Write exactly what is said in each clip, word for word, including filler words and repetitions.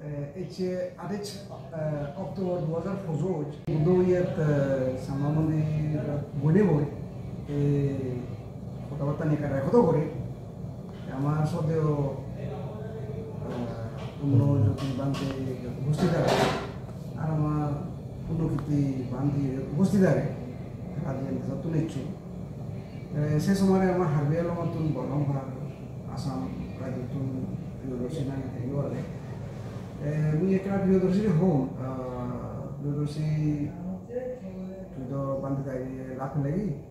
Eh, ecche adej, eh, October du hajar pojoj, Buddho iyet, eh, Changma Mondir bone boi, eh, hoda batta niye ekka record gori, amar sodeo, eh, Punno Jyoti Bhante uposthit age, ar amar Punno Kirti Bhante uposthit age, tara diyen dejottun ecchon. Eh, se somare ama Karbi Anglong-ottun Bolong Har, Assam rajyottun Priyodarshi nang ekko age. Eh, mui ekkena Priyodarshire hom, ah, Priyodarshi, tui do bhante dagi love pelegi,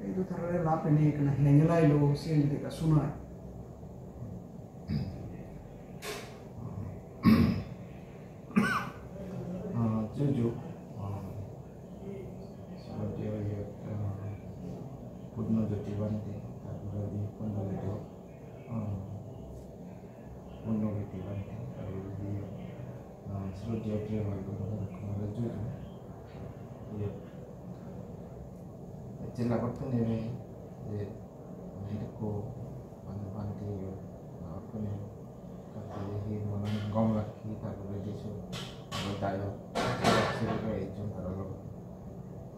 ei do tarare love pene ekkena hene lailo, siyen jodi ekka sunai. Ah, juju. Ah, sroddheyo iyot, ah, Punno Jyoti Bhante, tar poredi Punno Jyoti, ah, Punno Jyoti Bhante, tar poredi, ah, sroddheyo Priyo Bhante, juju. Iyot. Ecche lagot tumi je, mane ekko, mane bhante iyot, lagot tumi kattede hi mane gom lagge, tar poredi sot aro dayok, dayok sebe ejjon tara logot.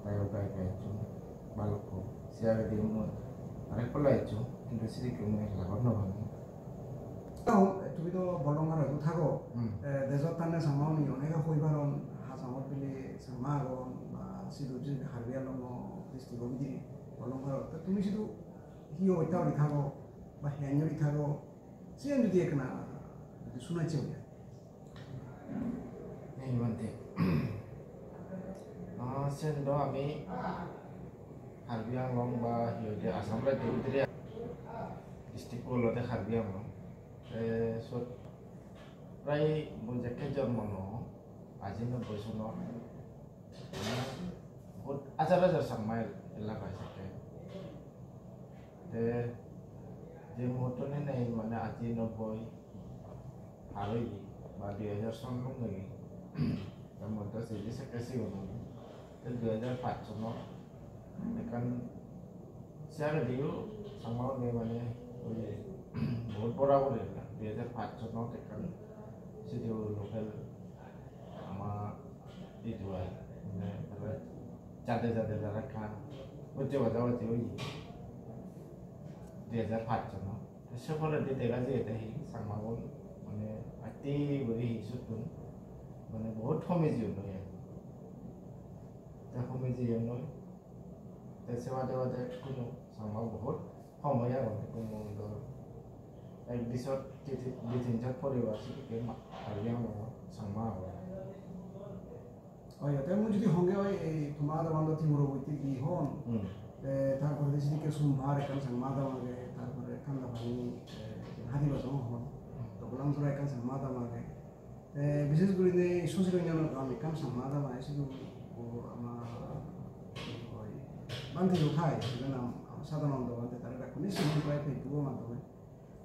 Dayok gayika ejjon balukko. Se agedi mui arek palla ejjong, hintu sedokke mui lagot no pangor. Tumi do Bolong Harot thago. Hmm. Eh, dejot thanne Changma-une onege hoi paron, Assamot bile Changma agon, ba sidu je Karbi Anglong district-o bidire Bolong Harot. To tumi sidu hi obosta guri thago, ba hengori thago, siyen jodi ekkena jodi sunacche hoile. Ei bhante. Ah, siyen do ami Karbi Anglong ba hi hoide Assam rajyo bidire district olode Karbi Anglong. Te sot prai mui jekke jonmo no, aji nobboi sonot, mane, bahut hajar hajar Changma el-, elaka ejekke. Te je muhurto ninei, mane, aji nobboi par oye, ba dui hajar son lung oye, te mui do sidi sekke sigon oye. Te dui hajar pach sonot ekkan, se agediyo Changma-une mane oi bahut bora guri dui hajar pach sonot ekkan sidu local ama idu ai, mane tara jade jade tara ekkan ojje baja ojje oye dui hajar pach sonot. Te se poredi dega jai de hi Changmagun mane atti guri hi suttun mane bahut homi jeyon noi ai. Te homi jeyon noi. Te se bade bade hono Changma bahut hom oi agon, hono dor ek disot di tin, di tin jat poribar sedokke ma-, Karbi Anglongot Changma agon. Oi, te mui jodi honge oi, ei toma adaman do Tripura boitte di hon. Hmm. Te tar pore de sedokke Sumbar ekkan Changma adam age, tar pore Kandapani, eh, Hadi Bajong hon. Hmm. Dobolamsora ekkan Changma adam age. Te bishesh gurinei Sosiranjan adam ekkan Changma adam age, sidu o ama oi bhante o thai, sibe nam Sadananda bhante, tare bekkune sini prai Facebook-o maddhome.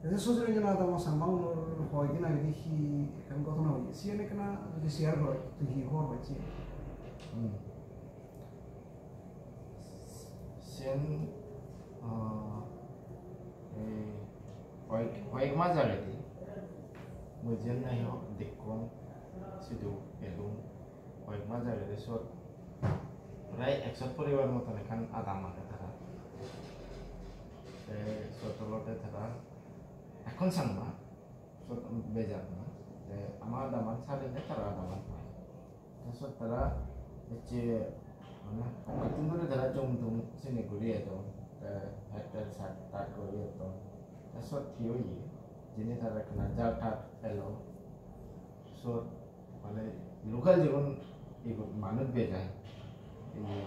Te se Sosiranjan adamo Changma unor hoyek din agedi hi ekkan ghotona oye, siyan ekkana jodi share goro, tui hi hobor pacche? Hmm. Siyan, ah, ei hoyek, hoyek mas agedi, mui jiyan nahi hok dekkong, sidu elung, hoyek mas agedi sot prai ekso poribar moton ekkan adam age tara. Te sot olode tara Ekkon Changma, sot bej adamot, te ama adaman sarinei tara adaman pai. Te sot tara ecche, mane, hoyekkun dhuri tara jum jum sini guri edon, te het het sat tat guri etton. Te sot hi oye, jini tara ekkana jal tat elo, sot mane local jigun igun manuj bej ai, iye,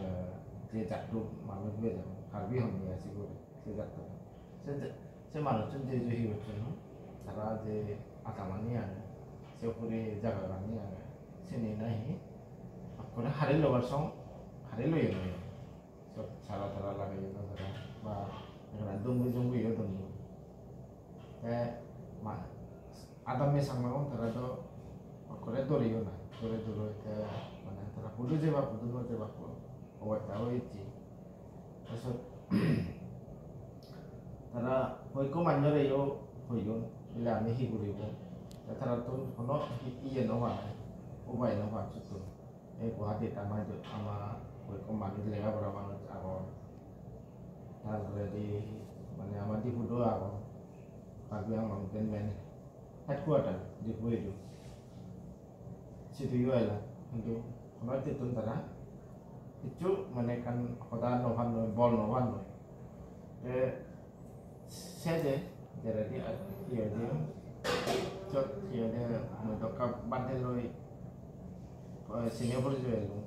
je jatto manuj bej ai, Karbi hon ni ase guri, se jatto. Se, se manuchun je je hi gocchon, tara je adamani age, se hure jagagani age, seni nahi ekkore hari lobar song, hari loye noi. Sot sara tara lageye no tara, ba ekkena dongi jongi yo dongi. Te ma-, adammi Changmagun tara do ekkore doriyo na, dore dore te mane tara hudu jebak, hudu no jebak obosta oyecche. Te sot tara hoyekko manjore yo hoyon, bile ami hi guribo? Te tarattun hono hi-, iye no pai, upai no pai suttun. Ei Guwahati ama idu, ama hoyekko manuj lega pora manuj agon. Tar poredi mane ama Diphu do agon. Karbi Anglong den main headquarter Diphu idu. Sidu yo ela, hintu hono hittun tara hissu mane ekkan hoda no pan noi, bol no pan noi. Te sede jeredi ar hi hoide, sot hi hoide, mui dokka bhante loi, eh, sine porijoy elung,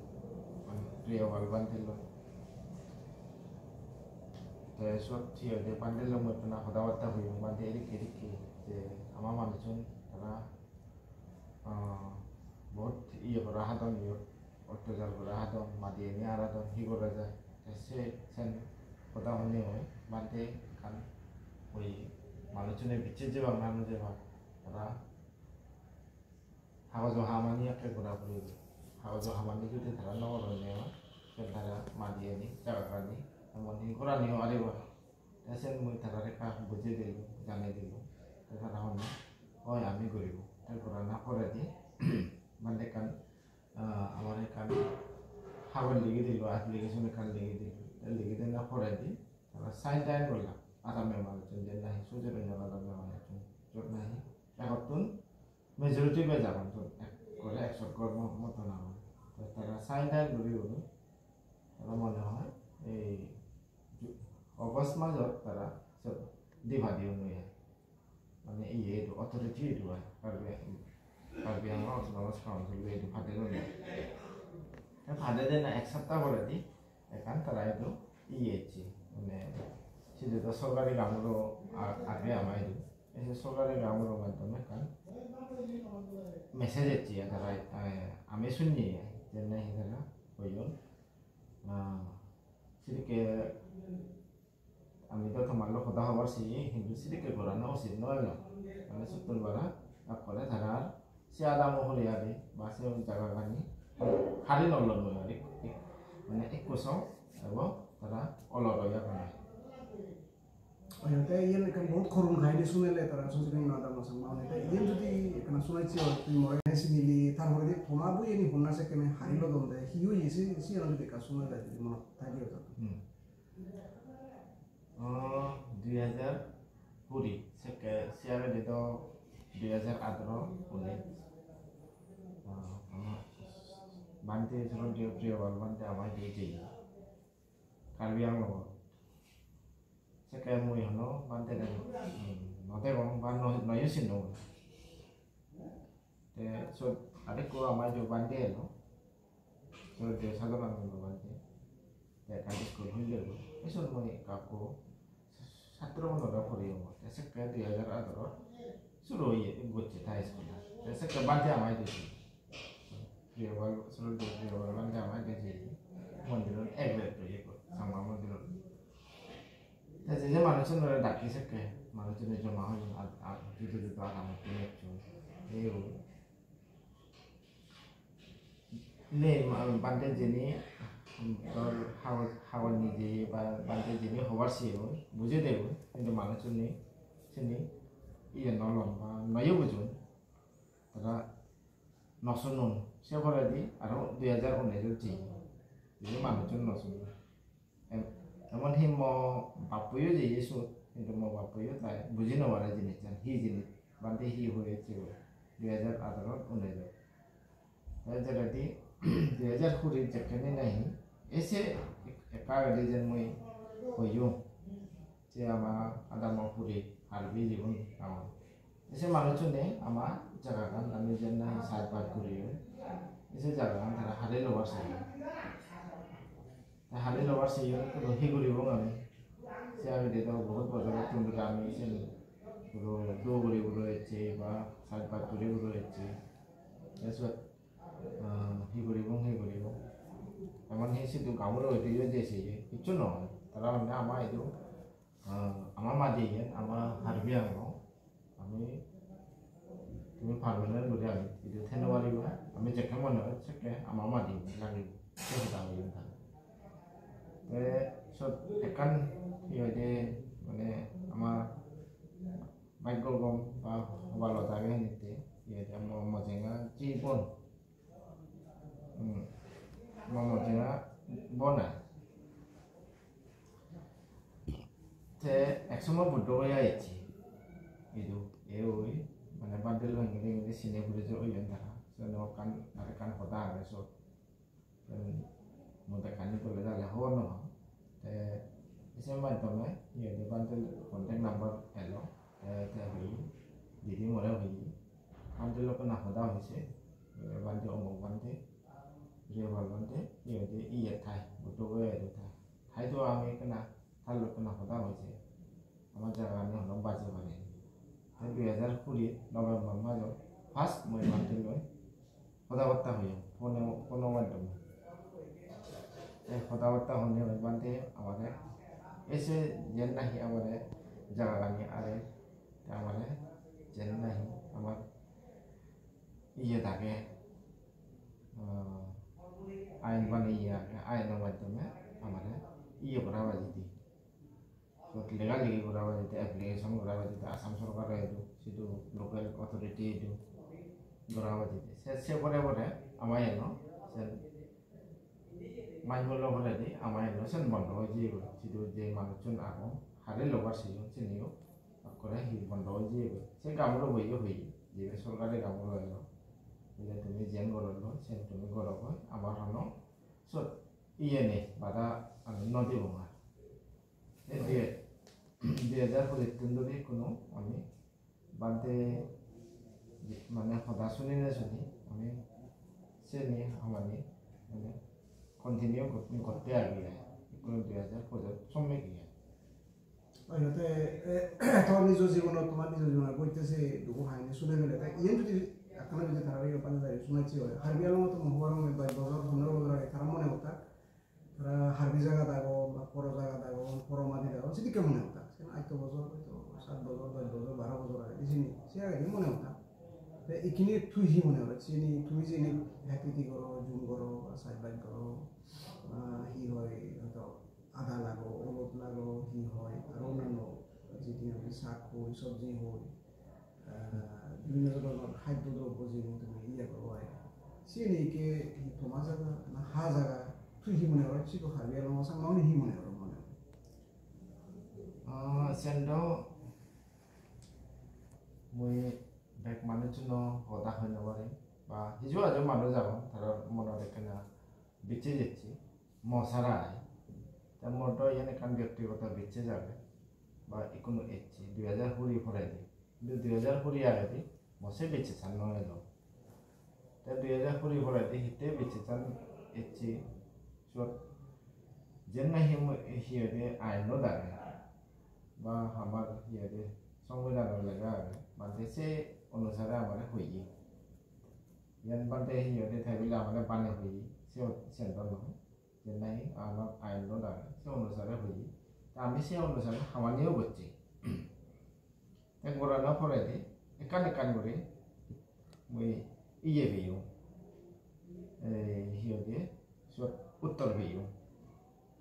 Priyopal bhante loi. Te sot hi hoide, bhante loi mui ekkana hoda batta hoyong, bhante edikke edikke je ama manuchun tara, ah, bahut iye gora hadon iyot, otyajar gora hadon, madi ani aradon, hi gora jai. Te se sen hoda honei oi, bhante ekkan oi manuchune bicche jebak na no jebak, tara hagojo hamani ekke gora puribo. Hagojo hamani judi tara no goronne oi, sen tara madi ani, jagagani, emon hi goraniyo aribo. Te sen mui tarare ekka bujei dilung, janei dilung. Te tara honne, "Oi, ami guribo." Te gorana poredi bhante ekkan, ah, amar ekkan habor ligi dilo, application ekkan ligi dilo. Te ligi dena poredi tara sign tain golla. Adamme manuchun, je nahi sujoronyor adamme manuchun, jot nahi egottun majority bej agon, jot ekkore ekso ghor mo-, moton agon. Te tara sign tain guri guri tara mone hoi ei Ju-, August majot tara sot di padi un oi ai. Mane iye idu, authority idu ai, Karbi, Karbi Anglong Autonomous Council idu padi un oi. Te padi dena ek sapta poredi ekkan tara idu iye ecche, mane sidu do sorkari gamuro a-, age ama idu. Ei se sorkari gamuro maddhome ekkan message ecche tara, eh, ami sunne ai, jenne hi tara hoyon. Ah, sedokke ami do tomar loi hoda hobar seye, hintu sedokke gorana usit no elo. Mane suttun bara ekkore tarar se adamo hole adi ba se jagagani hari no lon noi ar ek-, ek-, mane ekko song ebo tara olor oi agon. Oye, te iyen ekkan bahut korun kahini sunele tara Sanjibini Madam Asang ma, te iyen jodi ekkana sunacche oi, tui more sinili, tar poredi toma boiyeni honna sekkene hari lodon de, hi oye se, siyan jodi ekka sunele jodi monot thai de oi. Hmm. Oh, dui hajar kuri, sekke, se agedi do dui hajar atharo, unis. Ah, ama bhante, Sroddheyo Priyopal bhante ama idu jeye. Karbi Anglongot. Sekke mui hono bhante den, hmm, no degong ba no, noyo sinong. Te sot arekko ama idu bhante elo. Sot je Sadhana Nanda bhante. Te ekkan school hulle bo. Te sot mui ekka ekko satro gunore poriyongor. Te sekke dui hajar atharo suru oye, gocche ta school. Te sekke bhante ama idu jeye. Priyopal, Sroddheyo Priyopal bhante ama idu jeye. Mondirot ek bek oye ekko, Changma mondirot. Te je je manuchunore daki sekke, manuchune joma oyon, ar, ar judo judo adamottun ecchon. Ei oi. Ne, ma-, bhante jeni, um, tor hagoj, hagoj nije ba bhante jeni hobar siyon, bujei deyon, hintu manuchune sini iye no lon ba noyo bujon. Tara no sunon, se poredi aro dui hajar unis ot jeye. Jeni manuchun no sunon. Em-, emon hi mo bappuyo jeye sot, hintu mo bappuyo tai buji no pare jinissan, hi jinis, bhante hi hoyecche goi, dui hajar atharo unis ot. Te jeredi dui hajar kuri jekkene nahi, ese ek-, ekka agede jen mui hoyong, je ama adamo puri Karbi jigun agon. Te se manuchune ama jagagan ami jen nahi sajbaj guriyon, te se jagagan tara hari lobar seye. Te hari lobar seye, to hi guribong ami? Se agede do bahut bojorottun dhuri ami siyen puro do guri guri ecche ba sajbaj guri guri ecche. Te siyot, ah, hi guribong, hi guribong? Emon hi sidu gamuro idu yo je seye, hissu no hoi. Tara honne ama idu Ah, ama madi iyen, ama Karbi Anglong. Ami, tumi permanent guri ami idu thei no pariba. Ami jekke mone hoi sekke ama madi lagibo. Se hoda hoyon tara. Te sot ekkan hi hoide, mane ama bhaggo gom ba hobalot age hinitte. Iye te mo-, Mojenga ji bon. Hmm. Mo-, Mojenga bon ai. Te ek somoy Buddho Gaya ecche. Idu, e oi, mane bhante loi hingiri hingiri sine guri je oyon tara. Siyot ekkan, arekkan hoda agey siyot. Mui bekkani dole dale hobor nw pang. Te se maddome iye de bhante contact number elo. Te, te hoye, didi more hoye, bhante loi ekkena hoda hoyse, iye bhante omuk bhante, Rewal bhante, iye de iye thai, Buddho Gaya idu thai. Thai do ami ekkena tar loi ekkena hoda hoyse, ama jagagani hono baje pare. Te dui hajar kuri November majo first mui bhante loi hoda batta hoyong, phone, phone maddhome. Te hoda batta honne oi bhante amare ese jen nahi amare jagagani are, te amare jen nahi amar iye dage, ah, ain bani iye age, aino maddhome amare iye gora bajedi. Siyot lega legi gora bajedi, application gora bajedi, Assam sorkaro idu, sidu local authority idu gora bajedi. Se, se pore pore ama iyeno, se maj bollo poredi ama iyeno sen bondo oi jeyegoi. Sidu je manuchun agon, hare lobar seyon, seniyo ekkore hi bondo oi jeyegoi. Se gamuro boiyo hoye, jibe sorkari gamuro elo. Bile tumi jiyan goror loi, sen tumi gorogoi, amar hono sot iye nei, bada ami no dibong ar. Te dui, dui hajar pojoj tun duri hono ami bhante mane hoda sunine suni ami seni hamani mane continue got-, gotte agi ai. Hono dui hajar pojoj somme gi ai. Ayo te, eh, tomar nijo jibonot, tomar nijo jibonot boitte se dugu haini sune gele. Te iyen jodi ekkana jodi tara iye bana jai sunacche oi. Karbi Anglongot to mo hobor pang baj bojor, pondro bojor age tara mone hotta. Tara Karbi jagat agon, ba poro jagat agon, poro madit agon, sedokke mone hotta. Sen atto bojor, hoito sat bojor, dosh bojor, baro bojor age, sini, se age mone hotta. Te ikkini tui hi mone hor? Sini tumi jini happy goro, jum goro, ba saj baj goro, ah, hi hoi, hoito ada lago, olot lago, hi hoi, aro onnanno jidi ami sak hoi, sobji hoi, ah, bibhinno dhoronor khaddo drobbo jigun tumi iye goro ai. Siyeni ikke hi toma jaga na ha jaga? Tui hi mone goro? Sidu Karbi Anglong Changmagune hi mone goro mone? Ah, sen do mui bek manuchuno hoda hoi no parim. Ba hiju haju manuj agon, tara monot ekkena bicche jecche, mo sara ai. Te mor do iyen ekkan byaktigoto bicche age, ba ikkunu ecche, dui hajar kuri poredi. Hintu dui hajar kuri agedi mo se bicchechan no elo. Te dui hajar kuri poredi hitte bicchechan ecche, siyot jen nahi mo-, hi hoide ainot age, ba amar hi hoide songbidhanot lega age, bhante se onusare amare hoye. Iyan bhante hi hoide table amare bane hoye, se, siyan do noi. Jen nahi amar ainot age, se onusare hoye. Te ami se onusare hamaniyo gocchi. Te gorana poredi ekkan ekkan guri mui iye peyong, ei, hi hoide, siyot uttor peyong.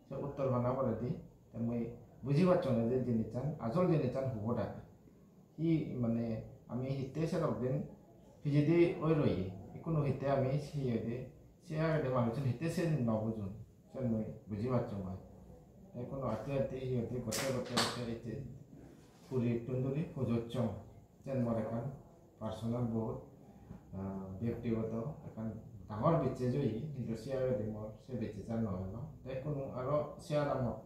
Se uttor pana poredi te mui buji pacchong je jinissan, ajol jinissan hubot age. Hi mane ami hitte serok din pijedi oi roye, ikkunu hitte ami hi hoide, se agede manuchun hitte sen no bujun, sen mui buji pacchong ai. Te ikkunu atte atte hi hoide gotte gotte gotte ecche puri tun duri pujochchong. Sen mor ekkan personal bohut, ah, byaktigoto ekkan dangor bicches oye, hintu se agede mor se bicchechan no elo. Te ikkunu aro se adamot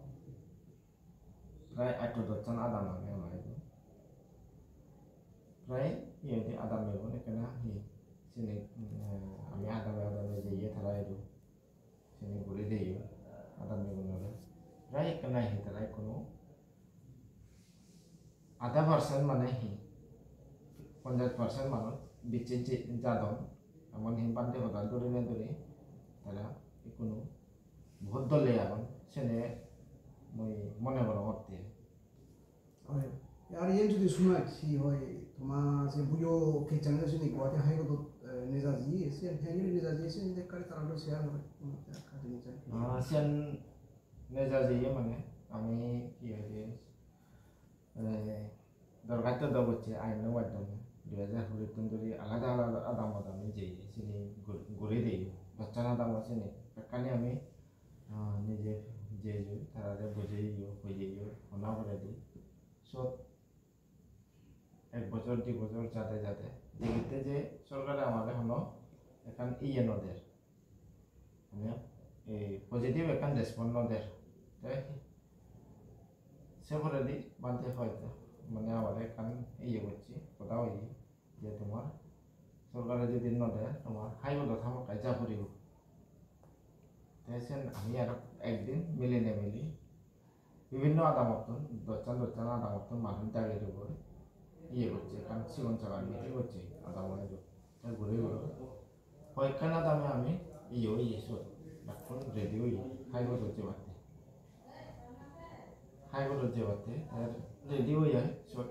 prai atto dochchan adam age ama idu. Prai hi hoide adam egun ekkena hi sini, mm, ami adame adame jeye tara idu. Sini guri deyo adam egunore. Prai ekkena hi tara ikkunu ada percent mane hi ponjash percent manuj bicche je-, jadon. Emon hi bhante hoda dhuri ne dhuri tara ikkunu bohut dole agon, sene mui mone gorongotte. Oi, ar iyen jodi sunaj hi hoi, toma se bujo kecchani sini Guwahati High Court-ot, eh, neja jiye, siyen hengiri neja jiye, siyen ekka tara loi share gore, hono ekka jinis ar ki. Ah, siyen neja jiye mane, ami hi hoide, eh, dorkhasto do gocche aino maddhome. dui hajar kuri tun dhuri alada alada adamot ami jeye, sini gur-, guri di, dochan adamot sini bekkani ami, ah, nije jeye, tarare bujeyo, hoyeyo, hona poredi. Sot ek bojor, di bojor jade jade degitte je sorkare amare hono ekkan iye no der, mane ei positive ekkan response no der. Te se poredi bhante hoyto mane amare ekkan iye gocche, hoda hoye je tomar sorkare jodi no de, tomar High Court-ot hamakkai ja puribo. Te sen ami aro ekdin milinei mili bibinno adamottun, dochan dochan adamottun manuj dagi dugoi iye gocche, ekkan sigon sagan meeting gocche adamo idu. Te guri guri hoyekkan adame ami iye oye sot, bekkun ready oye High Court-ot jebatte. High Court-ot jebatte te ready oye sot.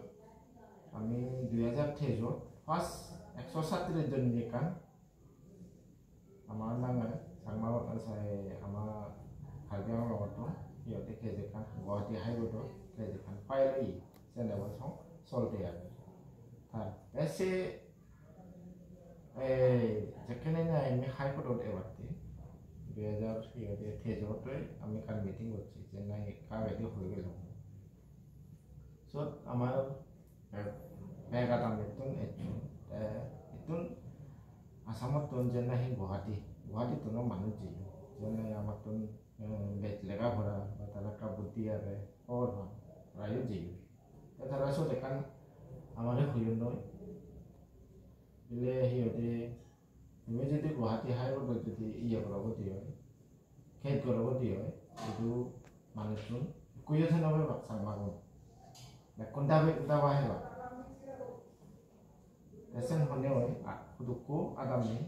Ami dui hajar teis-ot first ekso satris jon ekkan ama nange Changma, sai ama Karbi Anglongottun iyot case ekkan, Guwahati High Court-ot case ekkan file oye, sen ebo song solte age. Tar te se, ei, jekkene nahi ami High Court-ot ebatte dui hajar iyot teis-ot ami ekkan meeting gocchi, je nahi ekka agedi hoi gelong. Sot amar bek, bek adamottun ejjon. Te ittun Assamottun je nahi Guwahati, Guwahatittun-o manuj jeyegoi. Je nahi amattun, eh, bej lega pora ba tara ekka buddhi age, hobor pan, tarayo jeyegoi. Te tara sot ekkan amare hoyonnoi. Bile hi hoide, tumi jodi Guwahati High Court-ot jodi iye gora godi oi, case gora godi oi, idu manuchun ekkuyo thei no pebak Changmagun. Bekkun dabi daba hebak. Te sen honne oi, a, hudukko adam nei,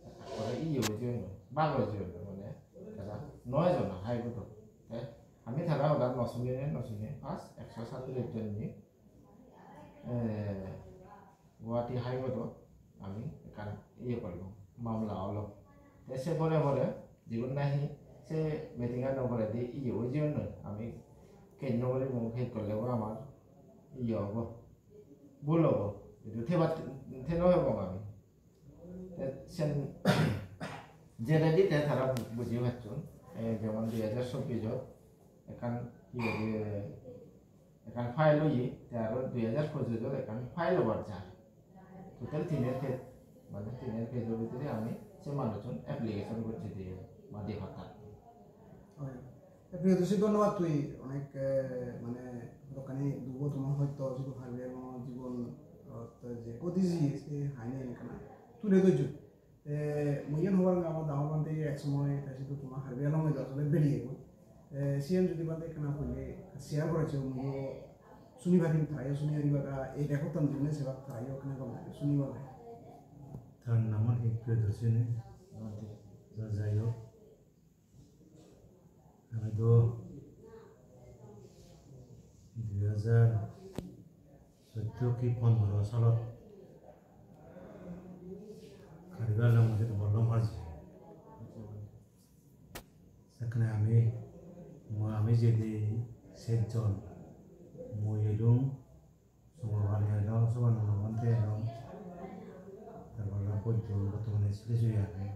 ekkore iye oi jeyonnoi, bag oi jeyonnoi, mane tara no ejona High Court-ot. Te ami tara hoda no sunine, no sunine, first ekso satris jon ni, eh, Guwahati High Court-ot ami ekkan iye gorlong, mamla olong. Te se pore pore jigun nahi se meeting-ano poredi iye oi jeyonnoi, ami case no guribong, case gorlebo amar iye obo, bul obo, idu thebat, thei no pebong ami. Te sen jeredi te tara bu-, buji pacchon, eh, jemon dui hajar chobbis-ot ekkan, hi hoide, ekkan file oye, te aro dui hajar pojijot ekkan file obar jar. Total tinen page, mane tinen page-o bidire ami se manuchun application gocche diye, madi pattat. Oi. Te Priyadarshi, dhonnobad, tui onek, eh, mane, hodokkani dugo tomar hoyto sidu Karbi Anglong jibon, eh, je ghoti jiye, se hani ekkana tule dojjo. Te mui iyan hobar pang, amar dangor bhante ek somoy te sidu tomar Karbi Anglong-ot asole beriye goi. Te siyan jodi bhante ekkana hoile share gore, se muiyo suni parim, tarayo suni pariba, ta ei record-tan jibune sebak tarayo ekkana gom lage, suniba lage. Tar nam hi Priyadarshini? Bhante. Ja, jai hok. Ami do dui hajar soddo ki pondro salot Karbi Anglong mujot bollong parji. Sekkene ami, mo-, ami jedi sejjon, mui elung, Songorani elo, Sobananda bhante elo, tarpore Boiddo, bottomane Sri Sri age.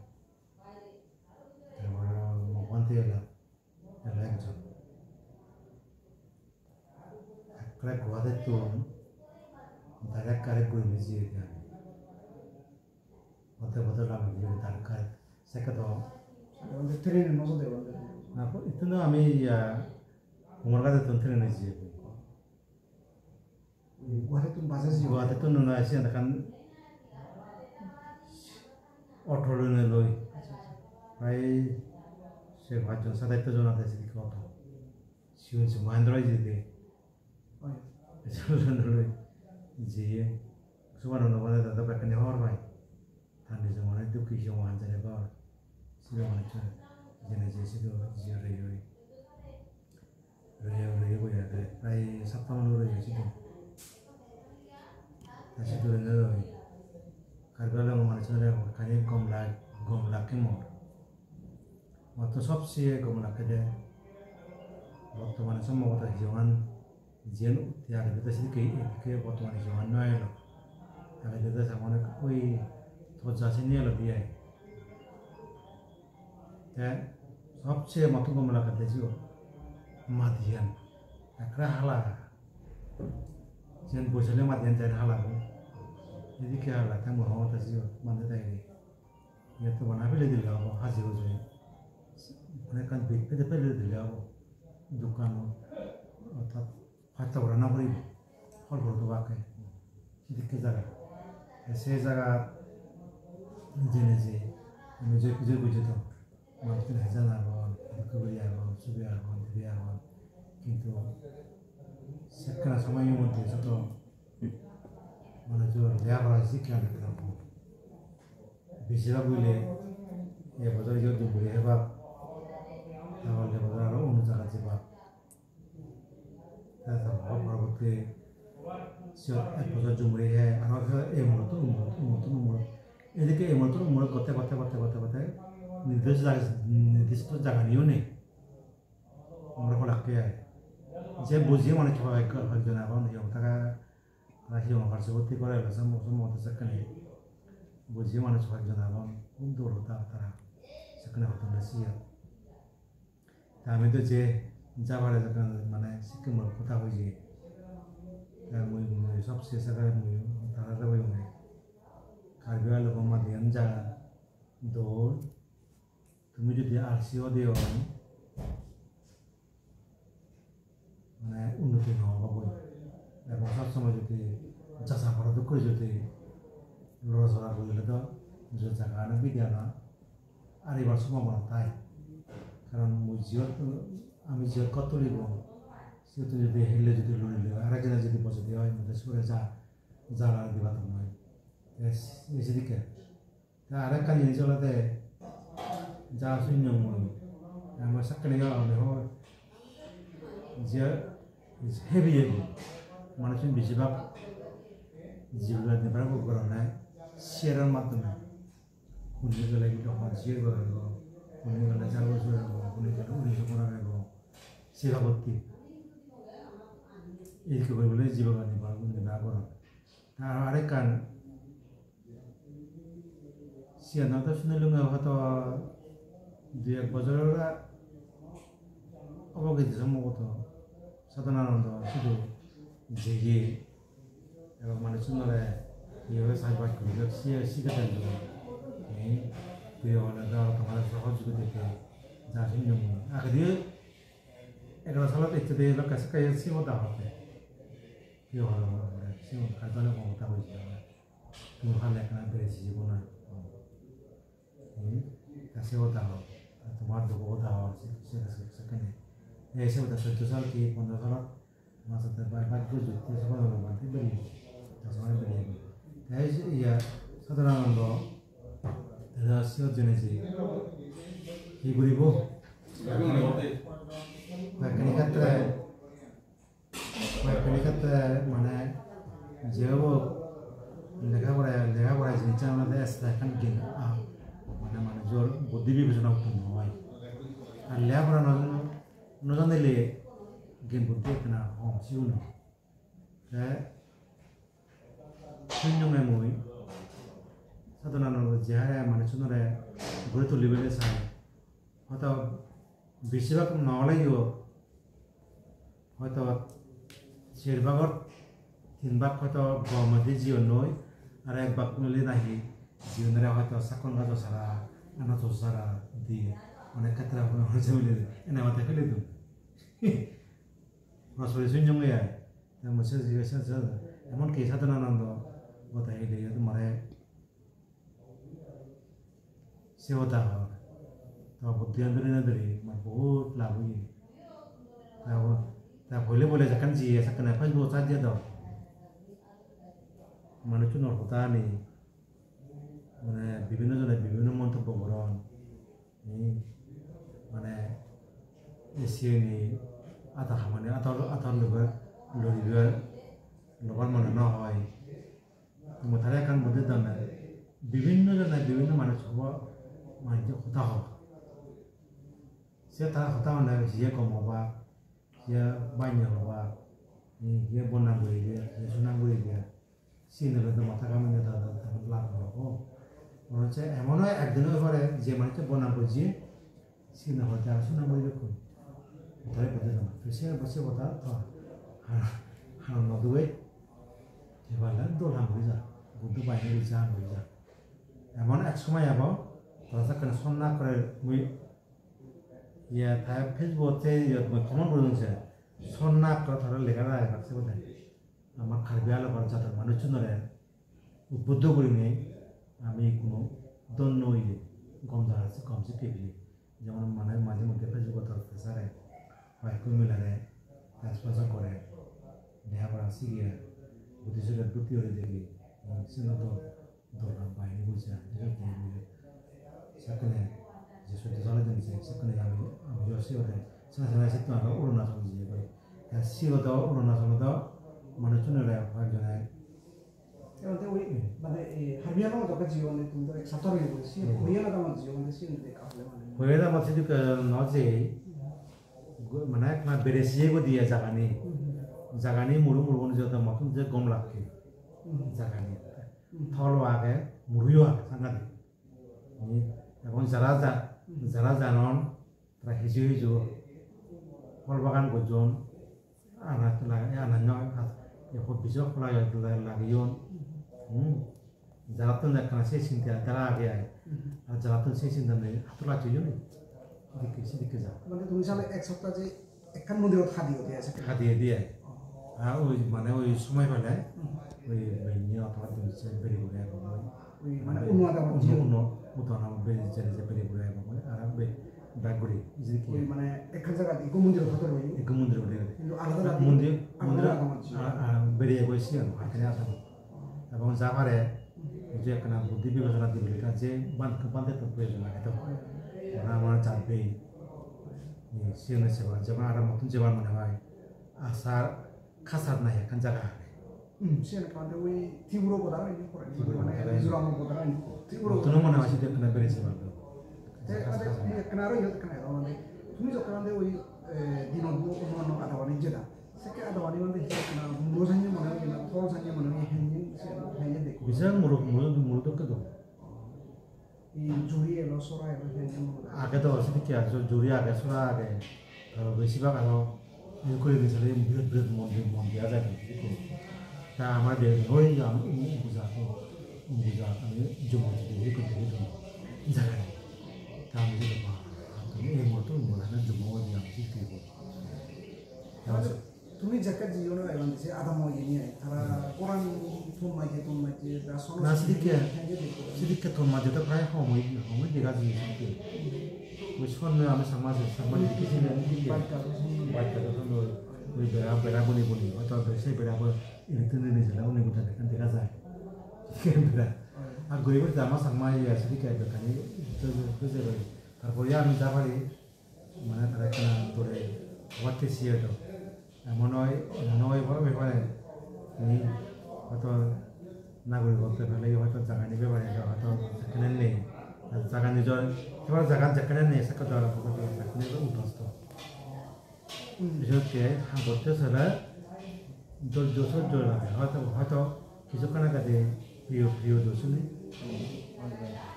Te aro mo bhante elo, elo ekjon. Ekkere Guwahatittun direct direct gurinei jeyegoi ami. Hote hote lami jeyegoi direct direct. Sekke do. Aro train-e no jode bhante. Na, ittun do ami iya, Kumarghajettun train-e jeyegoi. Guwahatittun bus-e jeyegoi? Guwahatittun nw noi, siyan ekkan auto loinei loi. Accha, accha. Prai se pajjon, sat atto jon age sedokke auto. Sigon sigon Mahindra oi jeyede. Oi. Auto loinei loi jeye. Sobananda bhante dada bekkani hobor pai. Tar nijo mane dukki, sigon mane jene ghor. Sigon mane jene je sidu je reyoi. Reye, reye guri age, prai sapta mane reye sidu. Te sidu rene roi. Karbi Anglong manuchunore hokkani gom lag-, gom lakke mor. Motto sobse gom lakke de. Bottomane sombhoboto jiyan, jiyan utte age, te sidikke, ekke bottomane jiyan no elo. Agede de jemon oi toja sini olode ai. Te sobse motto gom lagede siyo madiyan. Ekkere hala. Sen bojele madiyan jen hala bo. Edikke hala te mui hongotte siyo mande dagiri. Iyot to bana pele dile obo, haji huji. Mane ekkan bej pede pele dile obo. Dokkano, ortat patta pora no poribo. Hol puro to bakke. Sedokke jaga. Te se jaga jene je, ami je pujo pujo to. Manuchun hejan agon, dokke guri agon, suge agon, debe agon. Kintu sekkena somoyo moddhe joto manujor lega pora sikke anekkena kom. Besibak bile e bojor iyot jum guri hebak, ta poredi bojor aro onno jagat jebak. Te tar pore porobotti siyot ek bojor jum guri he, aro he ei murottun o murot, o murottun o murot. Edikke ei murottun o murot gotte, gotte, gotte, gotte, gotte nirdisto jaga, nirdisto jagani o nei. Amar holakke ai. Je bujiye manuj hoi, hoyekjon agon, hiyong tara, tara hiyongo parsoborotti gore elo sombo-, somboboto sekkene. Bujiye manuj hoyekjon agon, hub dol hoda tara. Sekkene hodonne siye. Te ami do je jabare jekke mane sikke mui hoda hoye. Te mui, mui sob se jagare mui tarare hoyonge. Karbi Anglong-o madiyan jaga dol. Tumi jodi alsi ode oi, mane unnoti no obo goi. Ebong sob somoi jodi jaja poro dokke jodi lora sora gurile do je jagagano bidiyana aribar sombhabona thai. Karon mui jiyot, ami jiyot ghor tulibong, siyottun jodi hille jodi lorile oi, arekjone jodi bojede oi, mui do sibere ja, jaga dibattong noi. Te se-, sedokke. Te aro ekkan jinis olode ja sunnong mui. Ami sekkene yo ami hobor. Je heavy heavy. Manuchun besibak jibe nibar gorone share-or maddhome. Hune gele ekko hon share gorebo, hune gele jalo share gorebo, hune gele uri share gorebo. Se babotte. Ei guri guri jibe nibar, nibar gorone. Te aro arekkan, siyan do sinilunge hoito dui ek bojor obo gede somboboto. Sadananando sidu jeye, ebong manuchunore iye oi sajbaj guri siye, siye sigedello. Ei, tui hole do tomare sohojogita deke ja sinilunge. Agedi egaro salot ecche de lokke sekke siye hoda hotte. Hi horo horo hore, sigun kar dole hoda hoye age. Tumi hale ekkana bere siji bona. Hmm? Ta se hoda hor. Ta tomar dugo hoda hor, se, se, se, sekkene. Ei se hoda soddo sal ki, pondro salot, tomar sate ba-, bhagyo jyoti se hoda hor mante beriye. Ta somare beriye. Te ei je iya, Sadananando, te da siyot jeinei je. Hi guribo? Bekkani khetre Hoyekkani khetre mane je obo lega pora, lega pora jinissan olode extra ekkan gyan, ah, mane manujor buddhi bibechona utton no oi. Ar lega pora no, no janile gyan buddhi ekkena hom sigun. Te sunnonge mui sadhonanot je hare manuchunore guri tulibele sai. Hoito besibak no oleyo, hoito ser bhagor tin bhag hoito gom adi jiyonnoi, ar ek bhag ole nahi jiyonnore hoito sakkon gajo sara, anajo sara diye, onek khetre hoito ene hoito fele don. Soroswati sunnonge ai. Te mui se, se, se, se, emon ki Sadhana Nando gotha hile iyot more se hoda hor. To buddhiyan dhuri na dhuri mor bahut labh oye. Ta, ta poile poile jekken jiye, sekken Facebook-ot sar diye do. Manuchunor hodani, mane, bibhinno jone bibhinno montobbo goron. Ei, mane, ei siyeni ador hamani, ador, ador lobar, loribar, lobar mone no hoi. Mui tare ekkan buddhi dame, bibhinno jone bibhinno manuj hobo, manuj hoda hor. Se tara hoda hone hiye gom hoba, hiye bannyo hoba, hiye bonnam guribe, hiye sunam guribe. Siyen olode matha ghaminei da, da, da, lab olo. Mone hocche emon oi ekdin oi pare je manuccho bonam gojje, siyen olode aro sunam guribekkun. Tare Buddho dhormo. To se, se hoda to ha-, hanon no dube. Te pale dol ham guri ja. Buddho bahini guri ja, ham guri ja. Emon ek somoy ebo, tara sekkene sonna okkore mui, iye, ta Facebook-ot se iyot mui comment guri dun se. Sonna okkore tara lega age se bode. Amar Karbi Anglongor jador manuchunore udbuddho gurinei ami hono dhonno oye, gom jagat se gom sikke peye. Jemon mane maje moddhe Facebook-ot tor pressure-e, hoyekko milere sponsor gore, lepora sigiye, Buddhist school-ot bhorti oi degi, siyen do dorkar bahini boje, sekkene je soddo sale den se, sekkene ami, ami jo siyot, sena sena settun aro Arunachal jiye goi. Te siyot do Arunachal do manuchunore hoyekjone Te mane oi, mane, eh, Karbi Anglong dokke jiyon, tumi do ek sattor oye bole, siyen Hmm. Hoyel adamot jiyon, mane siyen de ka hole mane. Hoyel adamot sidu ke no jei, Hmm. go-, mane ekma bere siye go diye jagani. Hmm. Jagani muru muru gun jodo motun je gom lakke. Hmm. Jagani. Hmm. Tholo age, muruyo age, sangadi. Ni, ebong jara ja-, Hmm. Jara janon, Tara hiju hiju phol bagan gojjon, anaj la-, anaj noi, e hobbijo hola lagiyon. Hmm. Jarattun ekkana se sinte dara age ai. Hmm. Ar jarattun se sinte nei, hato laj oyon. Sidikke, sidikke ja. Mane tumi sale ek sopta je ekkan mondirot hadi ode ase. Hadi ode ai. Oh. Ar oi mane oi somoi pele, Hmm. oi benne otoba tumi se beri guri agon. Oi, mane, unno adamot jiye. Unno, unno, unno adamot beri, jere je beri guri agon, mane, ara be-, bek guri, ijiri ki. Oi, mane, ekkan jagat ikko mondirot hodor oi. Ikko mondirot hodor oi. Hintu alada alada mondir, alada mondir, alada adamot jiye. Ara, ara beri ego siyan, ekkene adamot. Ebong ja pare, je ekkana buddhi bibechona dibole ekkan je ban-, bhante to proyojon age to. Mane amar jat bei. Siyan seba, jemon ara motun jebar mone hoi. Asar, Kasar nahi ekkan jaga age. Hmm, siyan ekkan de oi Tripura border oi, Tripura mane border oi. Mizoram border oi, Tripura. Tumi mone hoi siyot ekkena berei jebar do. Te ade ekkena aro iyot ekkena aro mane tumi jokke mane oi, eh, dinot bo onno onno adabani jeda. Sekke adabani mane ekkena muro sanye mone oi na, thol sanye mone oi, henyen, henyen dekko. Bisan muro, muro, muro dokke do. Ei juri elo, sora elo, he, he, muro. Age do, sedokke age, juri age, sora age. Aro besibak aro, ei guri di sale, birat, birat mondir, mondir age do, sedokke. Ta amar de, oi, am, um, umbuja, um, umbuja, ami jummo judi, ei guri di, jaga nei. Ta ami judi, ba, ami ei muhurte umbuja, ami jummo oi di, ami sedokke. Ta Tumi jekke jiyo na, eban se adamo iyeni ai. Tara goran ton majje, ton majje, da sono na, sidikke, sidikke ton majje to prai hom oi, hom oi dega jiye sidikke. Oi sonne ami Changma se, Changma sidikke sini ami sidikke. Bajta do sonne. Bajta do sonne. Oi bera, bera buni buni. Oi to se bera bo ini tini ni jela uni buta dekhan dega jai. Bera. Ar gori gori ama Changma iya sidikke bekkani to, to, to je gori. Tarpore ami ja pari. Mane tara ekkana dore hobatte siye do. Emon oi, emon oi boro bepare. Ni hoito nagorigotto pele hoito jagani bepare do hoito jekkene nei. Ar jagani jor, hebar jagat jekkene nei, sekke do aro hoito jekkene do udosto. Hmm. Bisokke hagotte sele dojjo sojjo lage. Hoito, hoito kisukkan agede priyo, priyo dorsini.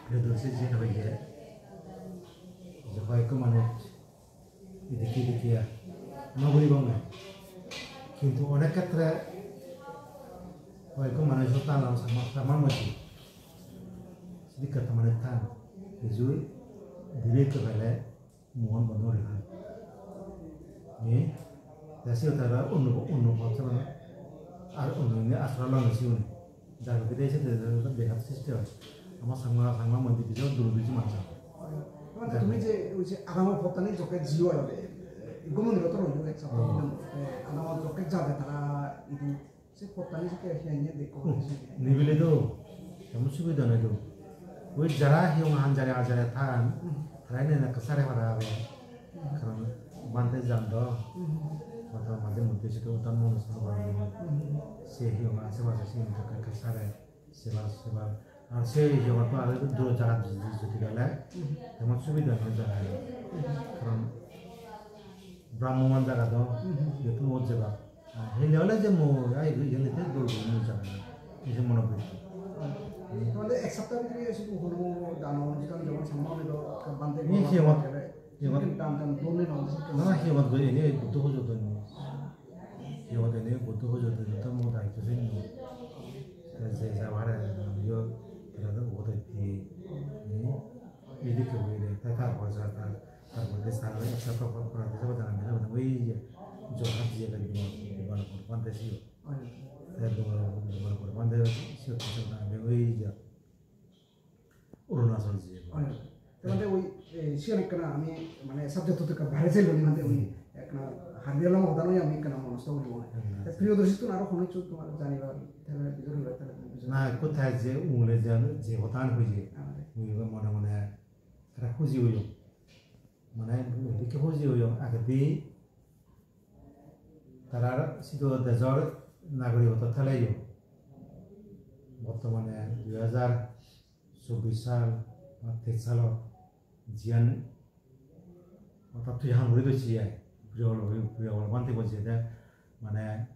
Priyo dorsi je hoye. Je hoyekko manuj Edokke, edokke ai. No guribong ai. Kintu onek khetre hoyekko manuj tan aro sama, sama moddhe. Sedokke ekkan manuj tan. Hiju dibe ekko pele muon bondo guri tan. Eh? Te siyot aro onno, onno pot ar onno indi asara loi sigun. Jar bidire se de, de, de, behat sisti oi. Ama Changma, Changma moddhe bijo duro bijo manuj agon. Mane tumi je, oi je adamo pottani jokke jiyo oi de, gomon ro to oi ek sapta. Hmm. Eh, adamo jokke jade tara idu, se pottani jokke hiye hiye dekko, hmm, se nibile do, emon subida noi do. Oi jara hiyong hanjare ajare than, hmm, tara ene ekka sare para age. Karon bhante jan do, hmm, hoito maje moddhe sedo dhormo onusthan goron, hmm, se hi hon ase pase siyen ekka ekka sare, sebar, sebar. Ar se hi hon to aro duro jagat jodi, jodi gele, hmm, temon subida noi jaga. Hmm. Karon bhramman jaga do, hmm, iyottun ot jebak. Ar hele ole je mui, ai, iyen ete dol guri mui jaga. Ei je mono buddhi. Tomare ek sapta bhidire sidu hono dano onusthan jokon samma hoido bhante Ei je hot, je hot. Dan dan dole no. Na, na, hi hot goi, ei Buddho pujo don. Hi hot, ei Buddho pujo don, to mo daitto sen no. Ta je ja bare, yo, tara to hot di. Ei de ke boi de, ta ta bor ja ta, ta bor de sa, ek sapta por, por, de sa, ta na, na, oi je, jo ha je, de, de, de, de, de, de, de, de, Te dungor, dungor pore bhante siyot siyot age oi ja Arunachal jiye. Oi. Te bhante oi, eh, siyan ekkana ami mane subject to ekka bare sel gori bhante oi Hmm. ekkana harbiya lama hoda noi ami ekkana monosto gori bhante. Hmm. Te Priyodarshi tun aro hono hissu tomar janibar thele bijor hoibar thele bijor. Na, kotha je ungole je, je hoda hoye. Ah. Mui mone mone tara huji oiyong. Mane, edokke huji oiyong, agedi tarar sidu dejor nagorikotto theleyo. Bortomane dui hajar chobbish sal ba teish salot jiyan orthat tui ham guri dosse ai, Priyopal, Priyopal bhante bo jede mane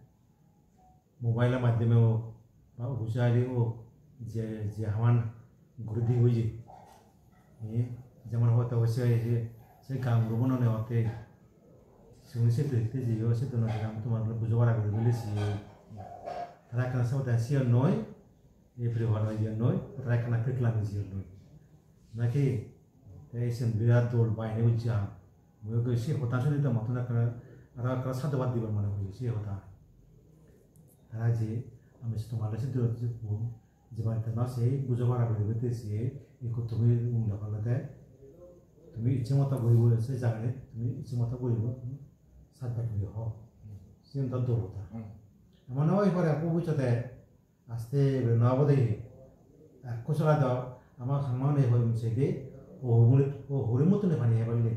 mobile-o maddhome hok ba office-o aide hok, je, je haman guri di oye. Ei, jemon hoito se, se, se gaonburo gunone hotte, sigun se duritte jeyo, se duritte jeyo, tomar bole bujo bara guri bele siye. Tara ekkana se hotte siyan noi, ei poribar noi, iyan noi, tara ekkana pek lami siyan noi. Naki? Te isen birat dol bahini ujja. Mui ekko se hoda suni te mottun ekkere aro ekkere sadhubad dibar mone hoye se hoda. Tara je ami se tomare se durot je pon, je bari tara se bujo para guri guri se ikko tumi unde holle te tumi icche moto guribo se jagani tumi icche moto guribo sadhubad guri ho. Siyen do dol hoda. Hmm. Emon oi pare bobissote Aste guri no obo de. Ekko sala do ama Changma une hoi mui sei de, o huri, o huri muttune pani hebar le.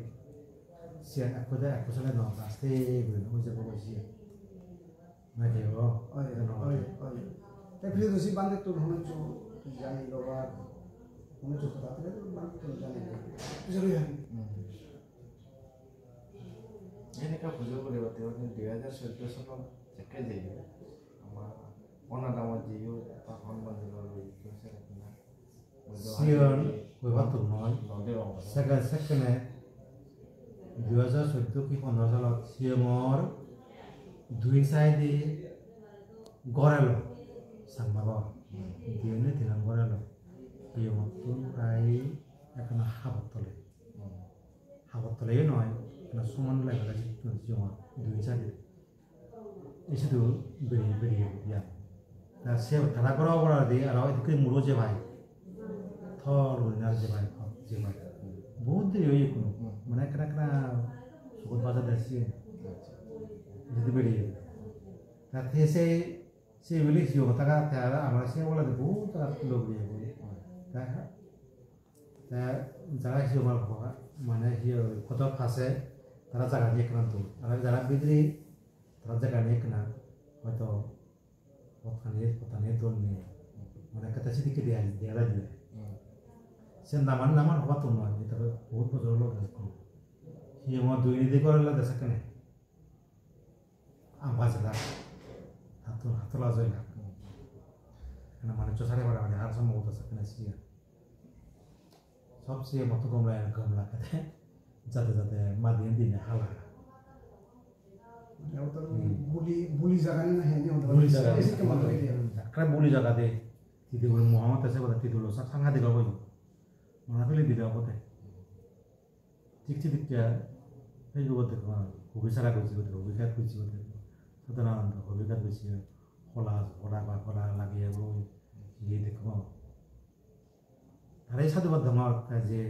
Siyan ekko de ekko sala no, aste guri no, oi jabo goi siyan. Na ki o? Oi, oi, oi. Te Priyodarshi bhantettun hono hissu jani lo ba, hono hissu hoda thele bhantettun jani lo. Pujori hani. Hmm. Yen ekka pujo guribatte dui hajar soddo sonot jekke jeye. Ama Onadamot jeyo ekka hon mondirot loi jeyo sere hina. Siyon hoi patton noi. Nodegong. Seke-, sekkene dui hajar soddo ki pondro salot siyongor dui side-odi ghor elo, Changma ghor. Hmm. Diyen ne tinan ghor elo. Siyonottun prai ekkana habor tole. Hmm. Habor toleyo noi, ekkana soman level age sittun siyongor dui side-odi. Ei sidu beriye, beriye, ya. Ta se tara goro goro di aro edokke muro je pai. Thor gurinei je pai, je pai. Bahut deri oye ekhono. Mane ekkena ekkena sugot baja de siyen. Ei sidu beriye. Ta te se, se bili siyo taka te aro amar se oboladi bahut tara log oye. Ta Te jara hi hobor, mane hi hoi, hodo pase tara jagani ekkena dol. Aro jara bidire tara jagani ekkena hoito pottani, pottani dol nei. Mane ekka te sidikke dega, dega jai de. Hmm. Se naman, naman hobattun noi, tara bahut bojor olo de. Hi hom dui nidi gorella de sekkene. Am gaj elak, hattol, hattol gaj elak. Ekkena manuccho sari para guri har sombhoboto sekkene siyan. Sob siye motto gom lage, gom lagede. Jade jade madiyan dine hala. Mane oto Hmm. buli, buli jaga ni na heni oto Buli jaga. Besi ke mane buli. Ekkere buli jaga de. Tidi bole Muhammad ase bole tidi bole sa-, sangha diga bole. Mana pili diga bole. Thik sedokke Facebook-ot dekkong, hobi sara gojje gode, hobi gat gojje gode. Sadananda hobi gat gojje, hola, hola ba, hola lageye bo, iye dekkong. Tare sadhubad dangor, te je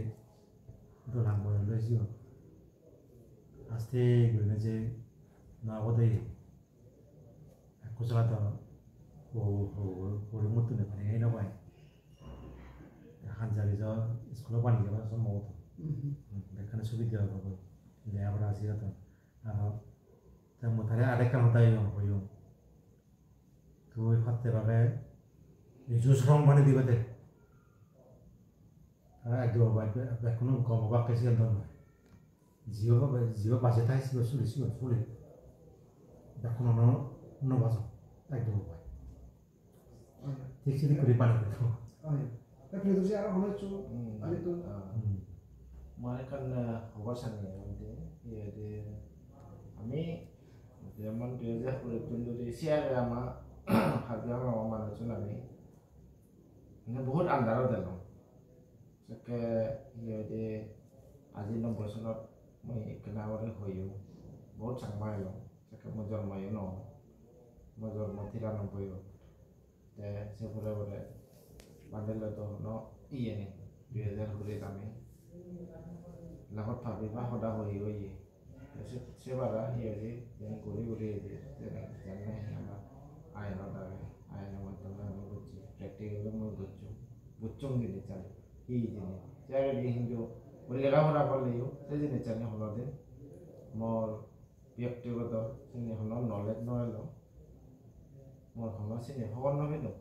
dolan gore loi siyon. Aste gurine je na obode. Ekko sala do, o, o, o, muttune pani hei no pai. Hanjari jo, school-o pani jeba sombhoboto. Mhm. Hmm, bekkani subide obo goi. Lepora sigodon. Aro, te mui tare arekkan hoda hoyong, hoyong. Tui patte page, ei juice rong pani dibe de. Tara ek duo bai, be-, bekkuno gom obakke siyan do noi. Jibe ba-, jibe baje thai sibe suri, sibe suri. Bekkuno no, no bajo, ek duo bai. Thik sidik guri banei dibo. Oi. Te Priyadarshi aro hono hissu Hmm, ajettun? Ah. Hmm. Mane ekkan, ah, hobar sange hoide, iye de, ami jemon dui hajar kuri tun dhuri siyare ama Karbi Anglong manuchun ami mane bohut andar ot elong. Sekke iye hoide aji nobboi sonot mui ekkena guri hoyong, bohut Changma elong. Sekke mui jonmo yo no, mui jonmo tiranobboiot. Te se pore pore bhante loi do hono iye nei, dui hajar kurit ami lagot pabi ba hoda hoi oye. Te se, se bara iye oye, jen guri guri eye, jen, jen nahi amar ainot age, aino maddhome ami gocchi, practical-o mui gocchong, bucchong jinissan, hi jinis. Se agedi hintu oi lega pora porleyo se jinissani honodin mor byaktigoto sini hono knowledge no elo, mor hono sini hobor no pedung.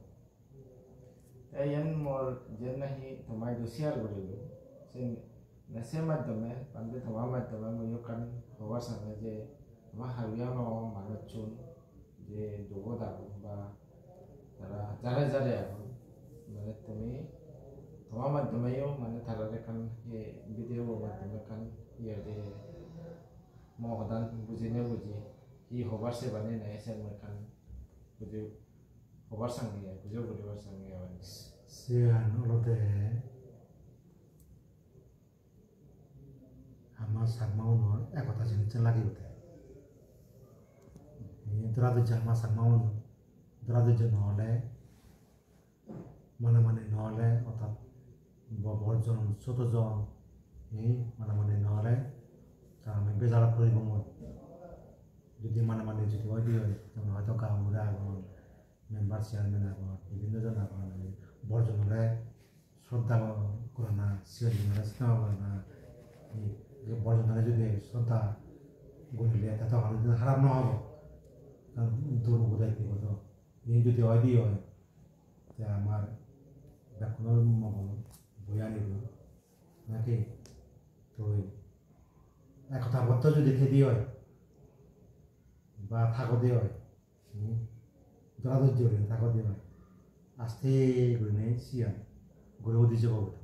Te iyen mor jen nahi toma idu share gurilung, sen, na se maddhome, bhante toma maddhome mui ekkan hobar sange je ama Karbi Anglong manuchun je dugot agon ba tara jare jare agon, mane tumi toma maddhomeyo mane tarare ekkan, ye video bo maddhome ekkan ye de mo hodan bujine buji, hi hobar sebani nei sen mui ekkan buji hobar sange, bujo guribar sange abar. Siyan olode ama Changmaunor ekota jinis lagibode. Ei dora dojje ama Changmaun, dora dojje no ole, mane mane no ole, ortat bo-, bor jon, soto jon, ei mane mane no ole, ta ami bejarat poribo mui. Jodi mane mane jodi oi de oi, jemon hoito gaonbura agon, member chairman agon, bibhinno jon agon, ei bor jonore sroddha gorana, sigon gunore sneho gorana, ei, ei bor jonore jodi sroddha gorile, te to hono din harap no obo. Karon dur ubo dai dibo to. Iyen jodi oi de oi, te amar bekkunor mongol boi anibo. Naki? Toi ekota boddo jodi thei de oi, ba thago de oi, Hmm. Dora dojje guri thago de oi. Aste gurinei siyan guri udi jebo guri.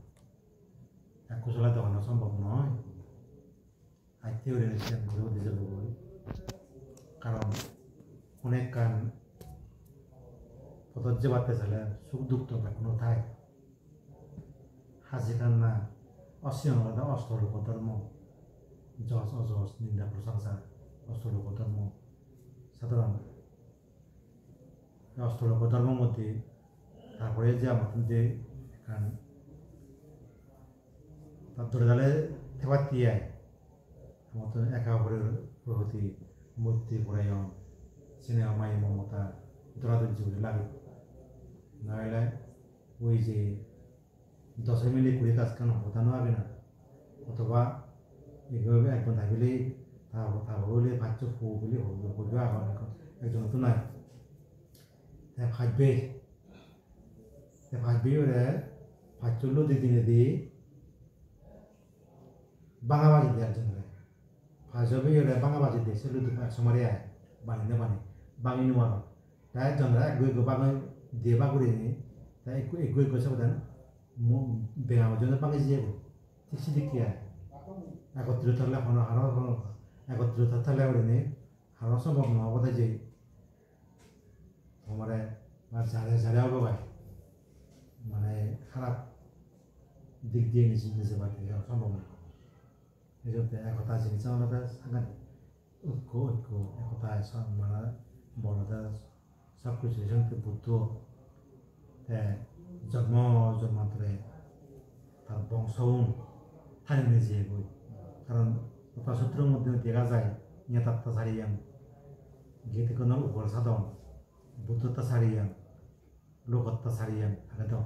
Ekku sole dogan sombhob noi. Aste gurinei siyan guri udi jebo guri. Karon hono ekkan podot jebatte sele suk duk to bekkuno thai. Haji kanna, osiyan olode ostoloko dhormo, jos ojos, ninda prosangsa, ostoloko dhormo. Sadharon ostoloko dhormo moddhe, tarpore je amattun je ekkan ta dhore dale thebatte ai. Amattun eka oporor proti, moitri porayon, sneho maya momota, dhora dhojje guri lage. Noile oi je dose minute kuri gajkan hoda no age na. Otoba ego ek ghonta bile ta, ta bile paccho po bile ho, ho, ho agon, ekjonottun nai. Te pach bej, te pach bej ore paccho ludi dinedi banga baji de ekjonore. Pach bej ore banga baji de se ludu ekso mari ai, bani ne bani, bangi no paro. Te ekjonore ekko ekko bangi diye bak gurinei, te ekko, ekko ekko se podan mo-, benga mojjone bangi jiyegoi. Thik sidikke ai. Ekottrito thale hono haro, hono ekottrito thale gurinei haro sombhob no obode je tomare ba jare jare obo bai. Mane harap dik diye niji, niji bai sombhob no. Ejotte ekota jinis olode sangadik. Oikko, oikko, ekota, mane bolode sob kichu. Ejotte Buddho te jonmo jonmantore tar bongsoun tani nejeyegoi. Karon Atta Sutro moddhe dega jai, Nyatatta Sariyang, gitikunor upor sadon, Buddhotta Sariyang, Lokotta Sariyang age do.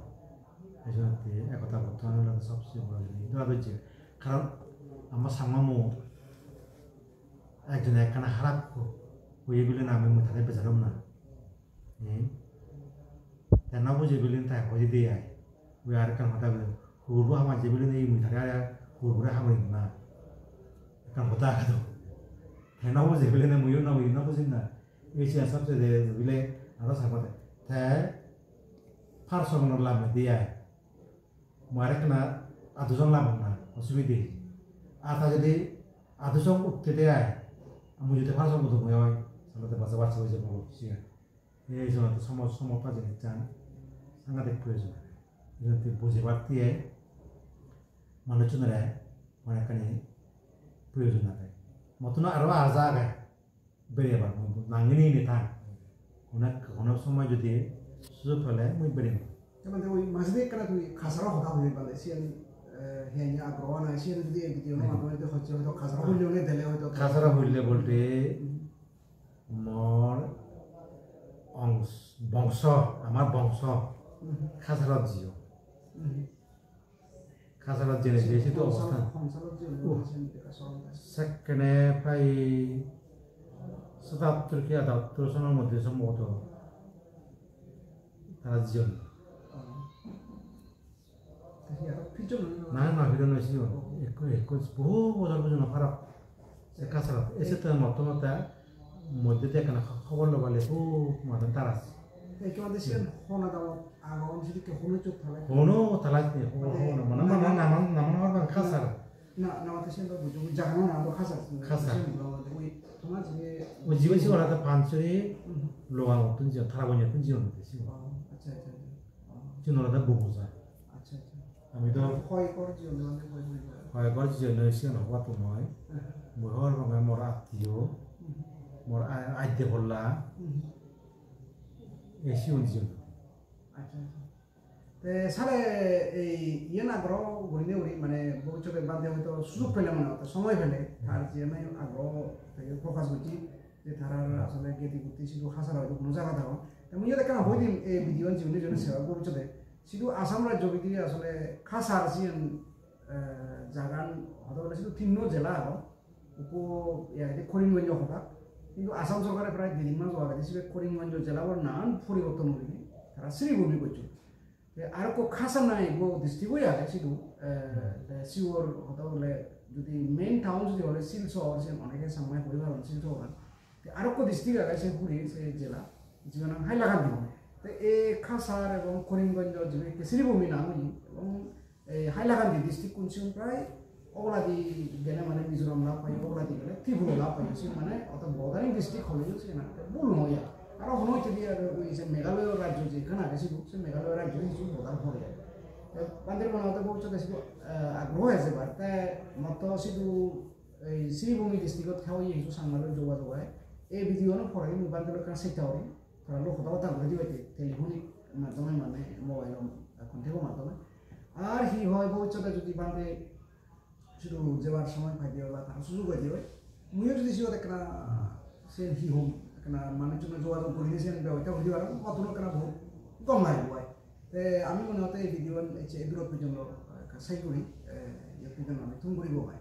Ei jonne ekota Buddho ani olode sobse boro jinis. Dora dojje. Karon ama Changma mu ekjone ekkana harap ho-, hoye bile na ami mui tare bejarom na. Hmm? Te no buje bile ta hoye de ai. Ui ar ekkan hoda bile. Hurbo hamar je bile ni mui tare hurbo re hamar na. Ekkan hoda age do. Te no buje bile na muiyo no, muiyo no bujim na. Ei siyan sobse de bile aro sagode. Te Par somonor lamedi ai. Mui arekkena adusong lamong na, osubide. Ar ta jodi adusong uttede ai, mui jodi par song udung oi, sale te baja bacche oi jebo siyan. Ei jonot somo-, somota jinissan sangadik proyojon age. Iyen tui bujibatte ai manuchunore onekkani proyojon age. Mottun aro aja age. Berebar mui nangini ini thang. Hono, hono somoy jodi sujog pele mui berem. Te mane oi majedi ekkana tui Kasaro hoda hoye bale, siyan, eh, he anya agroho nai, siyan jodi ei video no maddhome jodi hojje hoito Kasaro holle one dele hoito. Kasaro holle bolte, hmm, mor ongs-, bongso, amar bongso, hmm, Kasarot jiyon. Hmm. Kasarot jeinei je sidu obostan. Sekkene prai satattor ki atattor sonor moddhe sombhoboto tara jiyon. Na, na, fidon noi siyon. Ekko, ekko, bohu bojor pojjonto parok. Se Kasarot. Ese to motto motto moddhe de ekkana hobor lobale hub madan taras. Te ekkena de siyan hona damo agon, sedokke hono chot thalai. Hono thalai ne, hono, mane, hono, mane, mane, naman, naman hobor pang Kasar. Na, na, mate siyan do bujo, jagano na do Kasar. Kasar. Siyan do, oi, toma je. Oi, jibe siyan do Panchuri, hmm, logangottun jiyon, Taragonyottun jiyon de siyan. Oh, accha, accha, accha. Oh. Siyan olode Bogoja. Accha, accha. Ami do hoi ghor jiyon, mane hoi, hoi ghor. Hoi ghor jiyon, siyan hobor to noi. Heh. Mui hobor pang mor attiyo, hmm, mor a-, adde polla. Hmm. Ei sigon sigon. Accha, accha. Te sale ei iyen agroho gurinei guri mane bobissote bade hoito sujog pele mane hoito somoy pele tar je mane agroho te prokash gocche je tarar asole gedi gutti sidu Kasarot hono jagat agon. Te mui iyot ekkana hoi dim ei video an jigune jigune seba bobissote sidu Assam rajyo bidire asole Kasar siyen, eh, jagan hoda bole sidu tinno jela agon. Ukko iye hoide Karimganj hoda. Hintu Assam sorkare prai di tin mas agedi sibe Karimganj jela bor naan poriborton gurinei tara Sribhumi gocchon. Te arokko Kasar nang ekko district oi age sidu, eh, te siyor hoda bole jodi main town jodi hole Silchar, siyen onege Changmai hoi paron Silchar. Te arokko district age se hure se jela, jibe nang Hailakandi hon. Te ei Kasar ebong Karimganj jibe ekke Sribhumi nang oye, ebong ei Hailakandi district kun sigun prai oboladi gele mane Mizoram lab pai, oboladi gele Tripura lab pai, sigun mane oto bordering district holeyo siyan ekka bul noi ar. Aro hono hittedi aro oi je Meghalaya rajyo je ekkan age sidu, se Meghalaya rajyo hissu border pore ar. Te Bandirbona oto bobissote sidu, eh, agroho eje bar, te motto sidu ei Sribhumi district-ot thabi hissu Changma loi jogajog age. Ei video-ano pore mui Bandir loi ekkan setta guri, tara loi hoda bata guri dibatte telephonic maddhome mane mobile-o contact-o maddhome. Ar hi hoi bobissote jodi Bande sidu jebar somoy paide oi ba tara sujog paide oi, muiyo jodi siyot ekkena sen hi hom, ekkena manuchchunore jogajog gurinei sen bebosta guri dibar, mottun ekkena bohut gom lagibo ai. Te ami mone hotte ei video-an ecche edurot pojjonto, eh, ekka sej guri, eh, iyot pojjonto ami thum guribo ai.